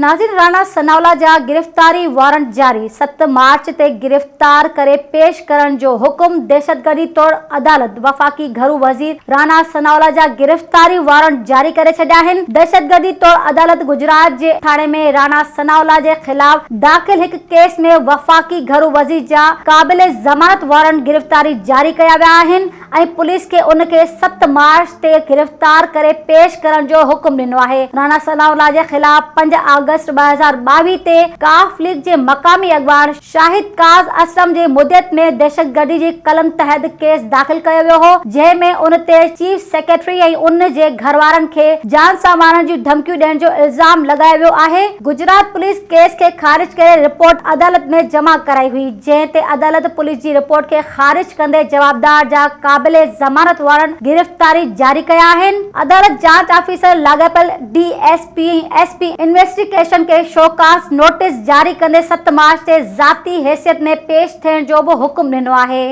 ناظرين راڻا ثناء الله جا گرفتاري وارنٽ جاري، 7 مارچ تي گرفتار ڪري پيش ڪرڻ جو حڪم، دهشتگردي ٽوڙ عدالت وفاقي گهرو وزير راڻا ثناء الله جا گرفتاري وارنٽ جاري ڪري ڇڏيا آهن، دهشتگردي ٽوڙ عدالت گجرات جي ٿاڻي ۾ راڻا ثناء الله جي خلاف داخل هڪ ڪيس ۾ وفاقي گهرو وزير جا قابل ضمانت وارنٽ گرفتاري جاري ڪيا ويا آهن. ۽ پوليس کي ان کي 7 مارچ تي گرفتار ڪري پيش ڪرڻ جو حڪم ڏنو آهي. راڻا ثناء الله جي خلاف 5 آگسٽ 2022 تي قاف ليگ جي مقامي اڳواڻ شاهد قاز اسلم جي مدعيت ۾ دهشتگردي جي قلم تحت ڪيس داخل ڪيو ويو هو جنهن ۾ ان تي چيف سيڪريٽري ۽ ان جي گهروارن کي جان سان مارڻ جون ڌمڪيون ڏيڻ جو الزام لڳايو ويو آهي. گجرات پوليس ڪيس کي خارج ڪري رپورٽ عدالت ۾ جمع ڪرائي هئي جنهن تي عدالت پوليس جي رپورٽ کي خارج ڪندي جوابدار جا قابل ضمانت وارنٽ گرفتاري جاري ڪيا آهن. عدالت جاچ آفيسر لاڳاپيل D S P ۽ S P investigation کي شوڪاز نوٽيس جاري ڪندي 7 مارچ تي ذاتي حيثيت ۾ پيش ٿيڻ جو به حڪم ڏنو آهي.